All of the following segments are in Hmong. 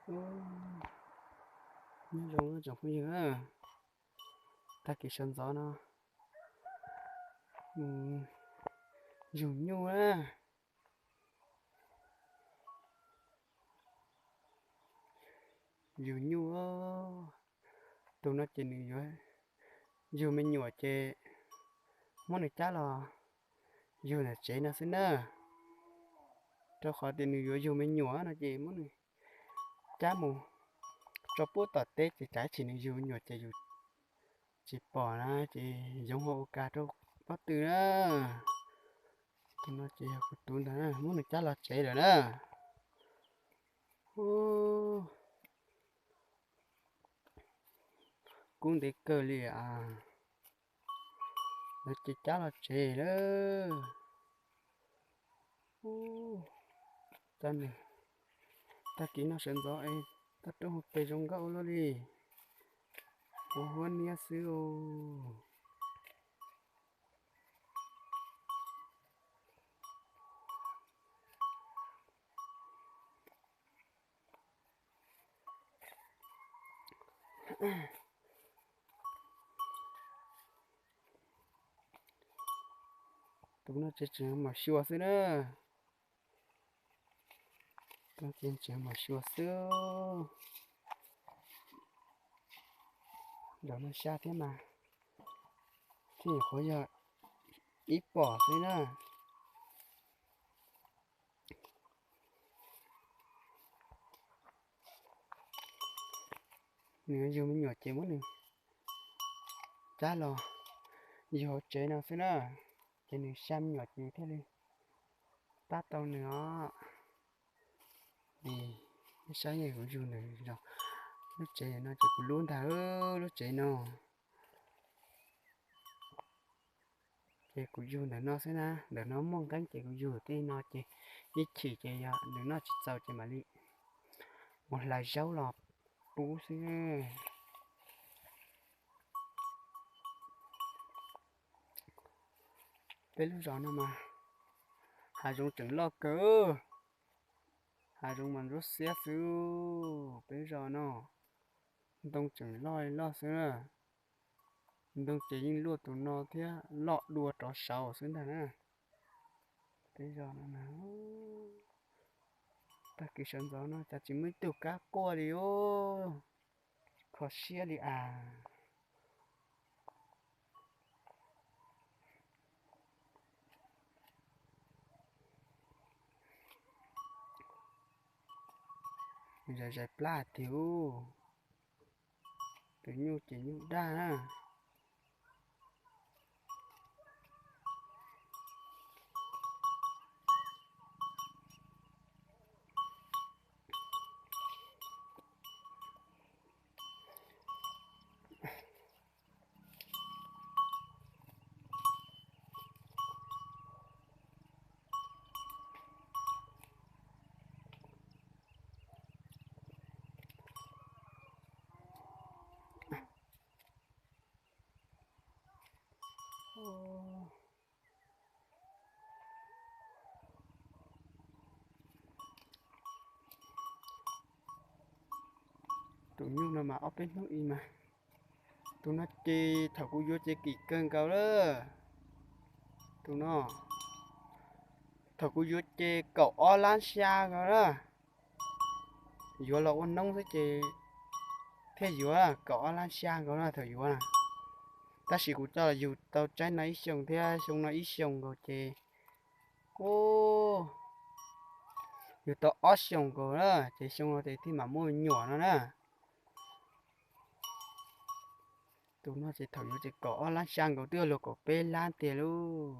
Nyob zoo tsoom phooj ywg na, tag kis sawv ntxov no mus yug nyuj na. Yug nyuj, tus no ces nws yuav yug me nyuam ces muab nws cab los yug ntawm tsev no xwb na. Rau qhov tias nws yuav yug me nyuam no ces muab nws cab mus tso pub tom teb ces tsam ib chim nws yug me nyuam ces yus tsis pom na ces yoov hauv ua kas rau pob tw na. Tus no ces yog kuv tus ntag, muab nws cab los tsev lawm na. Kub ntev kawg li a. Lawv ces cab los tsev lawm. Cab nws, tag kis no sawv ntxov es toj roob hauv pes zoo nkauj ua luaj li. Ua huab niab xwb os. Tus no ces tseem mom xyuas xwb na. Tus no ces tseem mom xyuas xwb. Nram no xya thiab mas, thiaj nyuam qhuav yog ib pom xwb na. Nws yug me nyuam ces muab nws cab los yug hauv tsev no xwb na. Ces nws xya me nyuam ces thiaj li pab tau nws os. Saib kuv yug ntawm no, lub tsev no ces kuv lub ntag, lub tsev no. Ces kuv yug ntawm no xwb na, ntawm no muaj nqeeb ces kuv yug tej no ces ib chim ces yog nws noj tsis txaus ces mam li mus hlais zaub los pub xwb. Peb lub zos no mas hav zoov tseem loj kawg, hav zoov mas ntsuab xiab xwb. Peb zos no ntoo tseem loj li loj xwb na. Ntoo ces yeej luaj tus no thiab loj dua rov saud xwb ntag na. Peb zos no, tag kis sawv ntxov no cas tsis muaj ib tug kab quaj li os. Kho siab li as. Zais zais plab tiag. Tus nyuj ces nyuj daj na. Tus nyuj no mas ob peb hnub ib mas. Tus no ces thaum kuv yuav ces kim kawg nkaus lawm. Tus no thaum kuv yuav ces kaum ob lab xya nkaus na. Yuav los ua noob xwb ces thiaj yuav kaum ob lab xya nkaus na thaum yuav na. Tab sis kuv coj los yug tau tsaib no ib xyoos thiab xyoo no ib xyoos nkaus ces, u, yug tau ob xyoos nkaus na ces xyoo no ces thiaj mam muaj me nyuam no na. Tus no ces thaum yuav ces kaum ob lab xya nkaus twb luag kaum peb lab tiag lauj.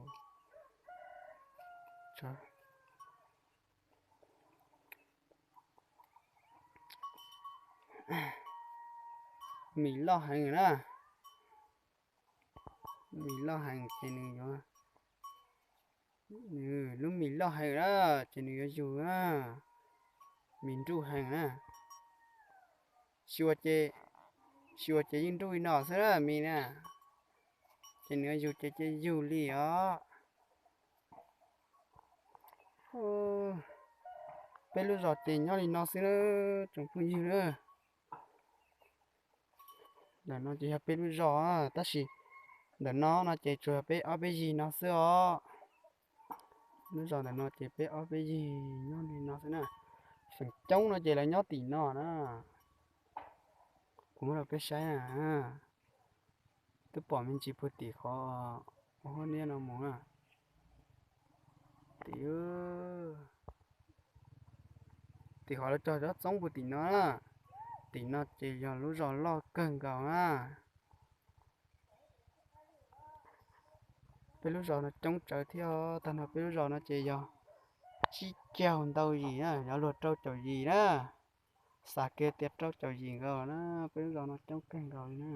Mis loj heev na. Mis loj heev ces nws yuav, lub mis loj heev na, ces nws yuav yug na. Mis nruj heev na. Xyuas ces, xyuas ces yeej nruj li no xwb na mis na. Ces nws yuav yug ces cia yug li os. Peb lub zos ces nyob li no xwb na, tsoom phooj ywg na. Ntawm no ces yog peb lub zos, tab sis ntawm no no ces tsuas yog peb ob peb yig no xwb os. Lub zos ntawm no ces peb ob peb yig nyob li no xwb na. Feem coob no ces lawv nyob tim no na. Kuv muab rau peb saib na. Twb pom me ntsis puag tim qhov ua hauv niab no mus na. Tim, tim qhov lawv cog cov txoob puag tim no na. Tim no ces yog lub zos loj kawg nkaus na. Peb lub zos no coob tsawv thiab, tag nrho peb lub zos no ces yog tsib caug ntau yim na, yog luag rau caum yim na. Xav kiag tias rau caum yim nkaus na, peb lub zos no coob kawg nkaus li na.